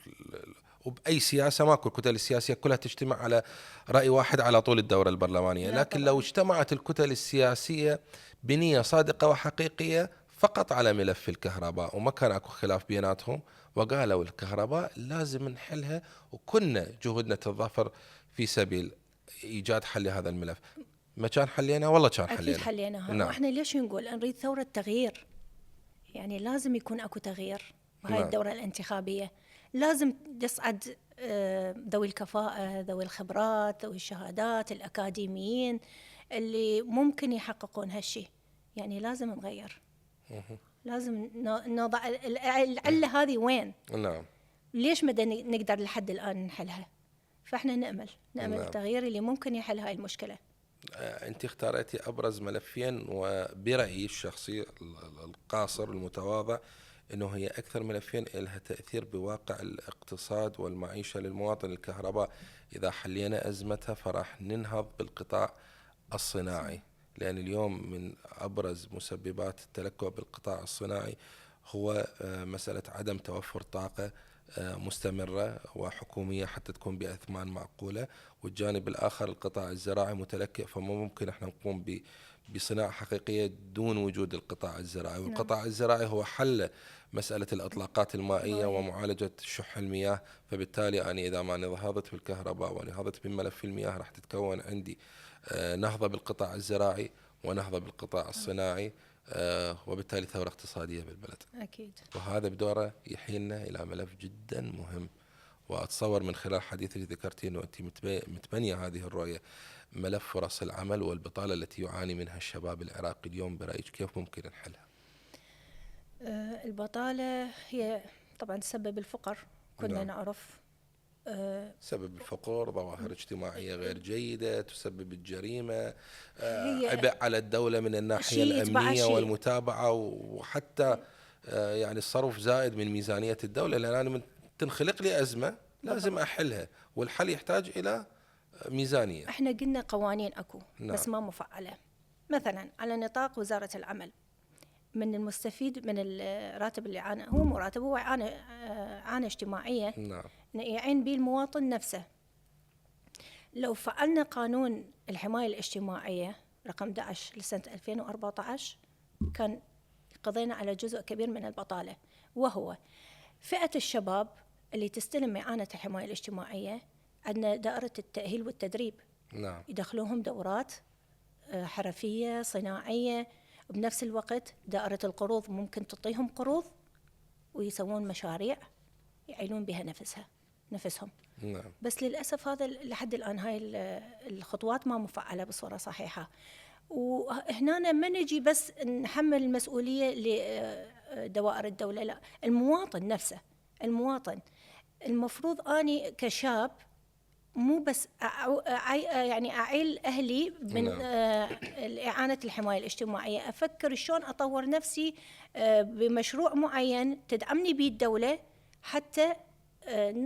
وبأي سياسة ماكو، الكتل السياسية كلها تجتمع على رأي واحد على طول الدورة البرلمانية. لكن لو اجتمعت الكتل السياسية بنية صادقة وحقيقية فقط على ملف الكهرباء، وما كان أكو خلاف بيناتهم، وقالوا الكهرباء لازم نحلها، وكنا جهودنا تتضافر في سبيل إيجاد حل لهذا الملف، ما كان حلينا؟ والله كان حلينا. أكيد حليناها. نعم. وإحنا ليش نقول نريد ثورة تغيير؟ يعني لازم يكون أكو تغيير بهاي الدورة الانتخابية. لازم يصعد ذوي الكفاءة، ذوي الخبرات، ذوي الشهادات، الأكاديميين اللي ممكن يحققون هالشيء. يعني لازم نغير. لازم نضع العلة هذه وين. نعم. ليش ما نقدر لحد الآن نحلها؟ فإحنا نأمل التغيير اللي ممكن يحل هاي المشكلة. أنت اختارتي أبرز ملفين، وبرأيي الشخصي القاصر المتواضع أنه هي أكثر ملفين لها تأثير بواقع الاقتصاد والمعيشة للمواطن. الكهرباء إذا حلينا أزمتها فراح ننهض بالقطاع الصناعي، لأن اليوم من أبرز مسببات التلكؤ بالقطاع الصناعي هو مسألة عدم توفر طاقة مستمرة وحكومية حتى تكون بأثمان معقولة. والجانب الآخر القطاع الزراعي متلكئ، فما ممكن احنا نقوم بصناعة حقيقية دون وجود القطاع الزراعي. والقطاع الزراعي هو حل مسألة الإطلاقات المائية ومعالجة شح المياه. فبالتالي أنا إذا ما نهضت بالكهرباء ونهضت بملف المياه راح تتكون عندي نهضة بالقطاع الزراعي ونهضة بالقطاع الصناعي، وبالتالي ثورة اقتصادية بالبلد. أكيد. وهذا بدوره يحيلنا إلى ملف جدا مهم. وأتصور من خلال حديثك ذكرتي أنه أنت متبنية هذه الرؤية، ملف فرص العمل والبطالة التي يعاني منها الشباب العراقي اليوم، برأيك كيف ممكن نحلها؟ البطالة هي طبعا تسبب الفقر، كلنا نعرف. تسبب الفقر، ظواهر اجتماعية غير جيدة، تسبب الجريمة، عبء على الدولة من الناحية الأمنية والمتابعة، وحتى يعني الصرف زائد من ميزانية الدولة، لأن أنا من تنخلق لي أزمة لازم أحلها، والحل يحتاج إلى ميزانية. احنا قلنا قوانين أكو بس ما مفعلة. مثلا على نطاق وزارة العمل، من المستفيد من الراتب اللي هو مو راتب، هو إعانة اجتماعية يعين به المواطن نفسه. لو فعلنا قانون الحماية الاجتماعية رقم 11 لسنة 2014 كان قضينا على جزء كبير من البطالة، وهو فئة الشباب اللي تستلم إعانة الحماية الاجتماعية. عندنا دائرة التأهيل والتدريب، يدخلوهم دورات حرفية صناعية، وبنفس الوقت دائرة القروض ممكن تعطيهم قروض ويسوون مشاريع يعينون بها نفسهم. بس للأسف هذا لحد الآن هاي الخطوات ما مفعلة بصورة صحيحة. وهنا ما نجي بس نحمل المسؤولية لدوائر الدولة، لا، المواطن نفسه. المواطن المفروض أني كشاب مو بس يعني أعيل أهلي من إعانة الحماية الاجتماعية، أفكر شلون أطور نفسي بمشروع معين تدعمني به الدولة حتى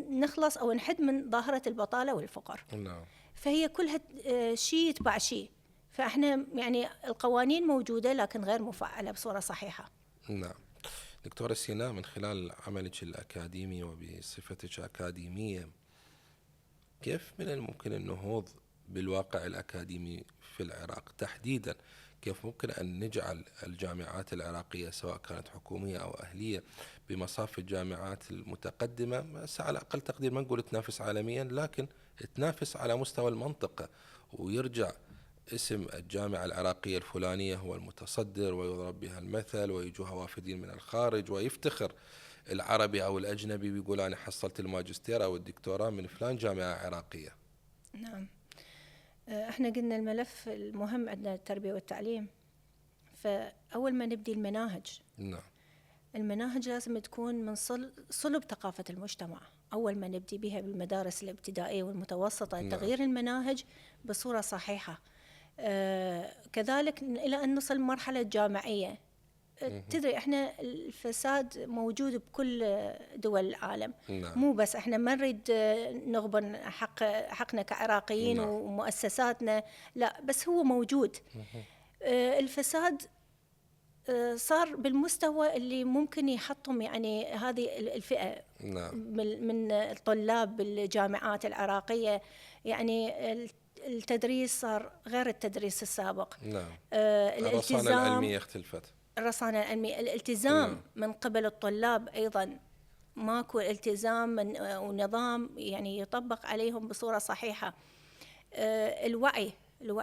نخلص أو نحد من ظاهرة البطالة والفقر. فهي كلها شيء يتبع شيء. فإحنا يعني القوانين موجودة لكن غير مفعلة بصورة صحيحة. نعم. دكتورة سيناء، من خلال عملك الأكاديمي وبصفتك أكاديمية، كيف من الممكن النهوض بالواقع الأكاديمي في العراق تحديدا؟ كيف ممكن أن نجعل الجامعات العراقية سواء كانت حكومية أو أهلية بمصاف الجامعات المتقدمة، بس على أقل تقدير ما نقول تنافس عالميا، لكن تنافس على مستوى المنطقة، ويرجع اسم الجامعة العراقية الفلانية هو المتصدر ويضرب بها المثل، ويجوها وافدين من الخارج ويفتخر العربي أو الأجنبي ويقول أنا حصلت الماجستير أو الدكتوراه من فلان جامعة عراقية. نعم. احنا قلنا الملف المهم عندنا التربية والتعليم. فأول ما نبدي المناهج، المناهج لازم تكون من صلب ثقافة المجتمع. أول ما نبدي بها بالمدارس الابتدائية والمتوسطة، تغيير المناهج بصورة صحيحة. كذلك إلى أن نصل مرحلة جامعية. تدري احنا الفساد موجود بكل دول العالم. مو بس احنا ما نريد نغبن حقنا كعراقيين ومؤسساتنا، لا، بس هو موجود. الفساد صار بالمستوى اللي ممكن يحطم يعني هذه الفئة من الطلاب بالجامعات العراقية. يعني التدريس صار غير التدريس السابق. الرصانة العلمية اختلفت. الرصانة العلمية، الالتزام من قبل الطلاب أيضا ماكو التزام ونظام يعني يطبق عليهم بصورة صحيحة. الوعي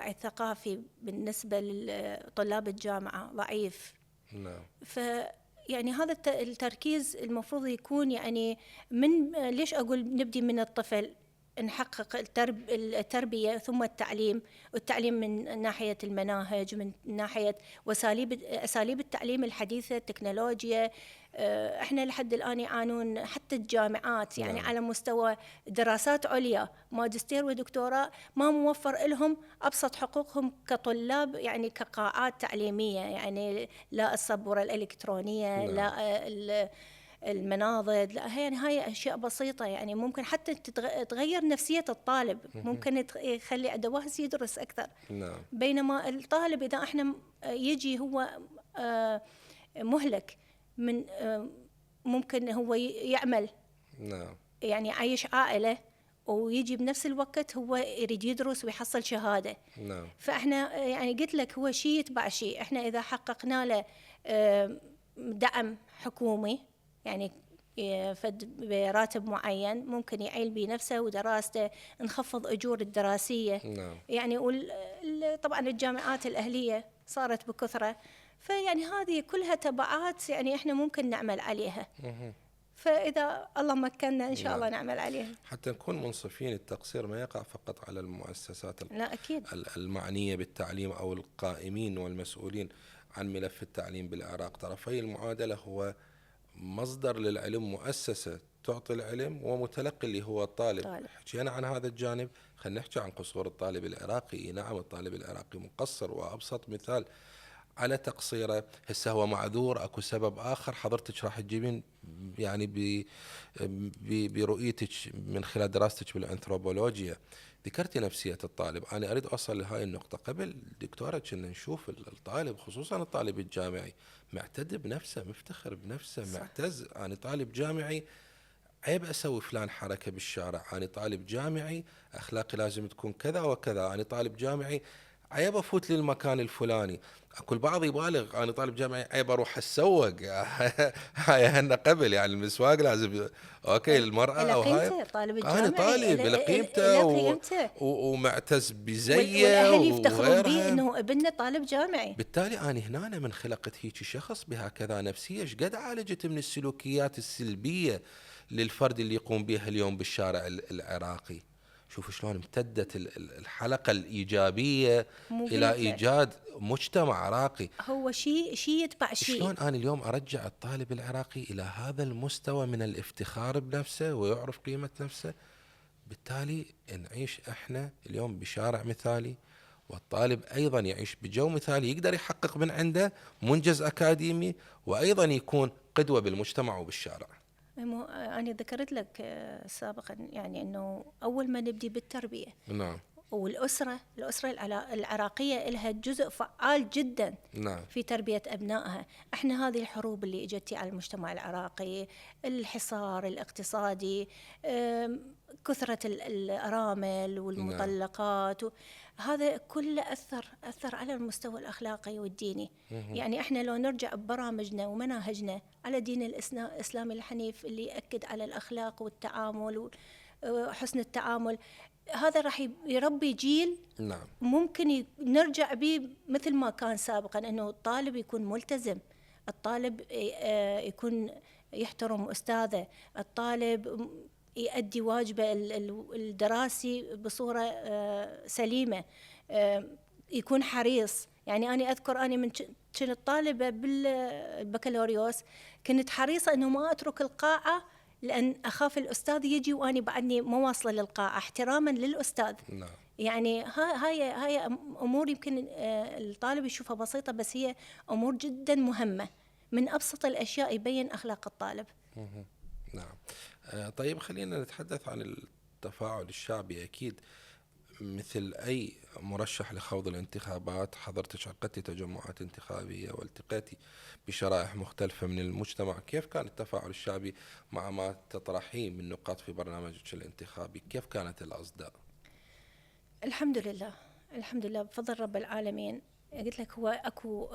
الثقافي بالنسبة لطلاب الجامعة ضعيف. فيعني هذا التركيز المفروض يكون يعني من ليش أقول نبدي من الطفل، نحقق التربية ثم التعليم، والتعليم من ناحية المناهج، من ناحية أساليب التعليم الحديثة، التكنولوجيا. احنا لحد الآن يعانون حتى الجامعات يعني على مستوى دراسات عليا ماجستير ودكتوراه ما موفر لهم أبسط حقوقهم كطلاب، يعني كقاعات تعليمية، يعني لا السبورة الإلكترونية، لا المناضد، لا، هاي أشياء بسيطة يعني ممكن حتى تغير نفسية الطالب، ممكن يخلي أدواس يدرس أكثر. بينما الطالب إذا احنا يجي هو مهلك من ممكن هو يعمل، يعني عايش عائلة ويجي بنفس الوقت هو يريد يدرس ويحصل شهادة. فاحنا يعني قلت لك هو شيء يتبع شيء. احنا إذا حققنا له دعم حكومي يعني براتب معين ممكن يعيل بنفسه ودراسته، نخفض أجور الدراسية. يعني طبعا الجامعات الأهلية صارت بكثرة، فيعني هذه كلها تبعات يعني احنا ممكن نعمل عليها. فإذا الله مكننا إن شاء الله نعمل عليها. حتى نكون منصفين، التقصير ما يقع فقط على المؤسسات لا أكيد المعنية بالتعليم أو القائمين والمسؤولين عن ملف التعليم بالعراق. طرفي المعادلة هو مصدر للعلم، مؤسسة تعطي العلم ومتلقي اللي هو الطالب. حكينا عن هذا الجانب، خلينا نحكي عن قصور الطالب العراقي. نعم الطالب العراقي مقصر، وأبسط مثال على تقصيره هسه هو معذور، اكو سبب اخر حضرتك راح تجيبين يعني برؤيتك من خلال دراستك بالانثروبولوجيا ذكرتي نفسية الطالب. أنا أريد أوصل لهاي النقطة. قبل دكتورة كنا نشوف الطالب خصوصا الطالب الجامعي معتد بنفسه، مفتخر بنفسه، معتز. أنا طالب جامعي عيب أسوي فلان حركة بالشارع، أنا طالب جامعي أخلاقي لازم تكون كذا وكذا، أنا طالب جامعي عيب افوت للمكان الفلاني. اكو البعض يبالغ، انا طالب جامعي عيب اروح اتسوق. هاي هن قبل يعني المسواق لازم اوكي المراه او هاي طالب الجامعي انا طالب لقيمته ومعتز بزيه والاهل يفتخرون به انه ابننا طالب جامعي. بالتالي انا هنا من خلقت هيك شخص بهكذا نفسيه، ايش قد عالجت من السلوكيات السلبيه للفرد اللي يقوم بها اليوم بالشارع العراقي. شوف شلون امتدت الحلقة الإيجابية إلى إيجاد مجتمع راقي. هو شيء يتبع شيء. شلون أنا اليوم أرجع الطالب العراقي إلى هذا المستوى من الافتخار بنفسه ويعرف قيمة نفسه. بالتالي نعيش إحنا اليوم بشارع مثالي، والطالب أيضا يعيش بجو مثالي، يقدر يحقق من عنده منجز أكاديمي، وأيضا يكون قدوة بالمجتمع وبالشارع. أنا ذكرت لك سابقا يعني أنه أول ما نبدي بالتربية. نعم. والأسرة العراقية لها جزء فعال جدا. نعم. في تربية أبنائها. احنا هذه الحروب اللي اجتي على المجتمع العراقي، الحصار الاقتصادي، كثرة الأرامل والمطلقات، هذا كله أثر على المستوى الأخلاقي والديني. يعني احنا لو نرجع ببرامجنا ومناهجنا على دين الإسلامي الحنيف اللي يأكد على الأخلاق والتعامل وحسن التعامل، هذا راح يربي جيل. نعم. ممكن نرجع به مثل ما كان سابقا، انه الطالب يكون ملتزم، الطالب يكون يحترم أستاذه، الطالب يؤدي واجبه الدراسي بصورة سليمة، يكون حريص. يعني أنا أذكر أنا من كنت طالبة بالبكالوريوس كنت حريصة أنه ما أترك القاعة لأن أخاف الأستاذ يجي وأنا بعدني ما واصلة للقاعة، احتراما للأستاذ. نعم. يعني هاي أمور يمكن الطالب يشوفها بسيطة، بس هي أمور جدا مهمة، من أبسط الأشياء يبين أخلاق الطالب. نعم. طيب خلينا نتحدث عن التفاعل الشعبي. أكيد مثل أي مرشح لخوض الانتخابات حضرتك عقدتي تجمعات انتخابية والتقيتي بشرائح مختلفة من المجتمع. كيف كان التفاعل الشعبي مع ما تطرحيه من نقاط في برنامجك الانتخابي؟ كيف كانت الأصداء؟ الحمد لله بفضل رب العالمين. قلت لك هو أكو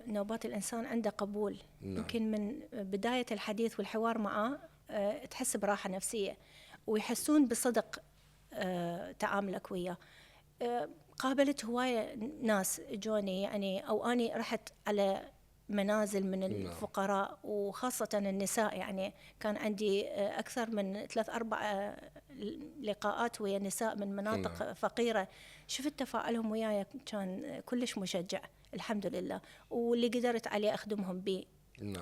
نوبات الإنسان عنده قبول. نعم. يمكن من بداية الحديث والحوار معه تحس براحة نفسية ويحسون بصدق تعاملك وياه. قابلت هواية ناس جوني يعني، أو أني رحت على منازل من الفقراء وخاصة النساء. يعني كان عندي أكثر من 3-4 لقاءات ويا نساء من مناطق فقيرة. شفت تفاعلهم وياي كان كلش مشجع الحمد لله، واللي قدرت عليه أخدمهم به.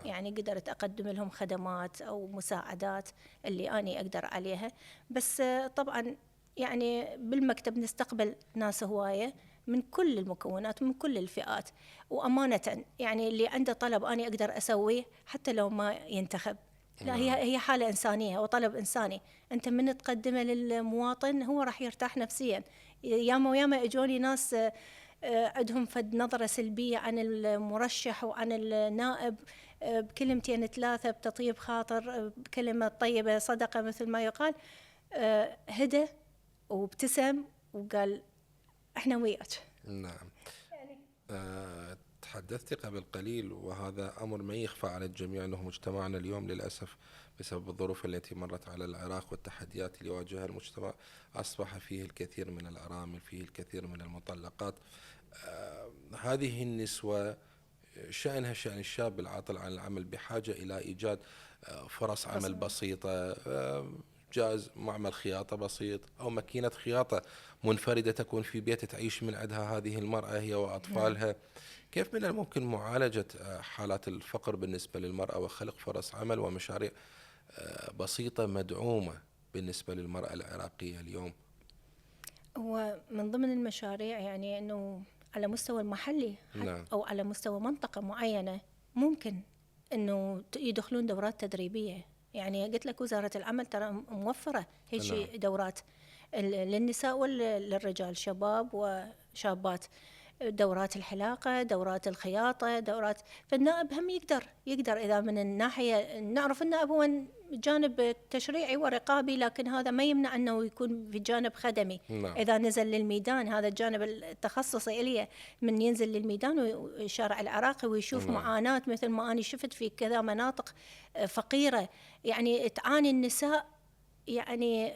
يعني قدرت أقدم لهم خدمات أو مساعدات اللي أنا أقدر عليها. بس طبعا يعني بالمكتب نستقبل ناس هواية من كل المكونات من كل الفئات، وأمانة يعني اللي عنده طلب أنا أقدر أسويه حتى لو ما ينتخب. لا، هي حالة إنسانية وطلب إنساني. أنت من تقدمه للمواطن هو راح يرتاح نفسيا. ياما إجوني ناس عندهم فد نظرة سلبية عن المرشح وعن النائب، بكلمتين 3 بتطيب خاطر، بكلمة طيبة صدقة مثل ما يقال، هدى وابتسم وقال احنا وياك. نعم. تحدثت قبل قليل وهذا أمر ما يخفى على الجميع، أنه مجتمعنا اليوم للأسف بسبب الظروف التي مرت على العراق والتحديات اللي يواجهها المجتمع أصبح فيه الكثير من الأرامل، فيه الكثير من المطلقات. هذه النسوة شأنها شأن الشاب العاطل عن العمل، بحاجة إلى إيجاد فرص عمل بسيطة، جاز معمل خياطة بسيط أو ماكينة خياطة منفردة تكون في بيت تعيش من عندها هذه المرأة هي وأطفالها. كيف من الممكن معالجة حالات الفقر بالنسبة للمرأة وخلق فرص عمل ومشاريع بسيطة مدعومة بالنسبة للمرأة العراقية اليوم؟ هو من ضمن المشاريع يعني أنه على مستوى المحلي أو على مستوى منطقة معينة ممكن أنه يدخلون دورات تدريبية. يعني قلت لك وزارة العمل ترى موفرة هيك دورات للنساء وللرجال، شباب وشابات، دورات الحلاقة، دورات الخياطة، دورات. فالنائب هم يقدر إذا من الناحية نعرف النائب هو جانب تشريعي ورقابي، لكن هذا ما يمنع أنه يكون في جانب خدمي. إذا نزل للميدان، هذا الجانب التخصصي إليه، من ينزل للميدان والشارع العراقي ويشوف معاناة مثل ما أنا شفت في كذا مناطق فقيرة، يعني تعاني النساء، يعني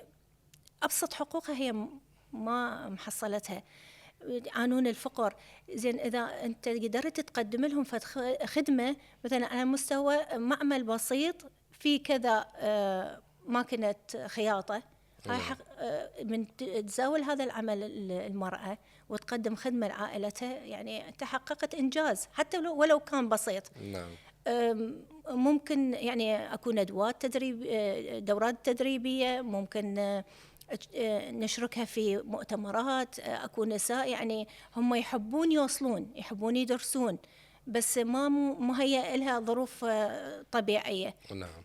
أبسط حقوقها هي ما محصلتها، يعانون الفقر. زين إذا أنت قدرت تقدم لهم خدمة مثلا على مستوى معمل بسيط في كذا ماكينة خياطة، من تزاول هذا العمل المرأة وتقدم خدمة لعائلتها، يعني تحققت إنجاز حتى ولو كان بسيط. ممكن يعني أكون دورات تدريبية، ممكن نشركها في مؤتمرات. أكو نساء يعني هم يحبون يوصلون، يحبون يدرسون، بس ما مهيئ لها ظروف طبيعية.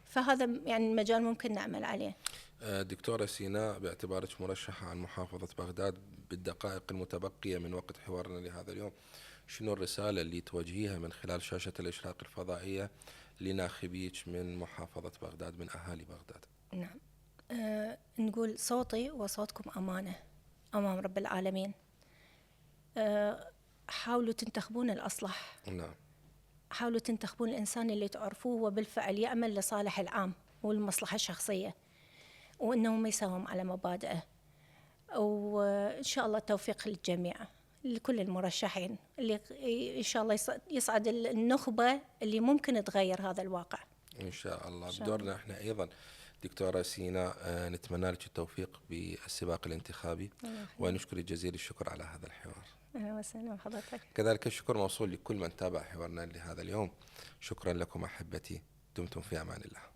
فهذا يعني المجال ممكن نعمل عليه. دكتورة سيناء، باعتبارك مرشحة عن محافظة بغداد، بالدقائق المتبقية من وقت حوارنا لهذا اليوم، شنو الرسالة اللي توجهيها من خلال شاشة الإشراق الفضائية لناخبيك من محافظة بغداد، من أهالي بغداد؟ نعم، نقول صوتي وصوتكم أمانة أمام رب العالمين. حاولوا تنتخبون الأصلح. نعم. حاولوا تنتخبون الإنسان اللي تعرفوه وبالفعل يعمل لصالح العام والمصلحة الشخصية، وإنه ما يساوم على مبادئه. وإن شاء الله التوفيق للجميع، لكل المرشحين، اللي إن شاء الله يصعد النخبة اللي ممكن تغير هذا الواقع إن شاء الله. بدورنا إحنا أيضا دكتورة سيناء نتمنى لك التوفيق بالسباق الانتخابي، ونشكرك جزيل الشكر على هذا الحوار. أهلا وسهلا بحضرتك. كذلك الشكر موصول لكل من تابع حوارنا لهذا اليوم. شكرا لكم أحبتي، دمتم في أمان الله.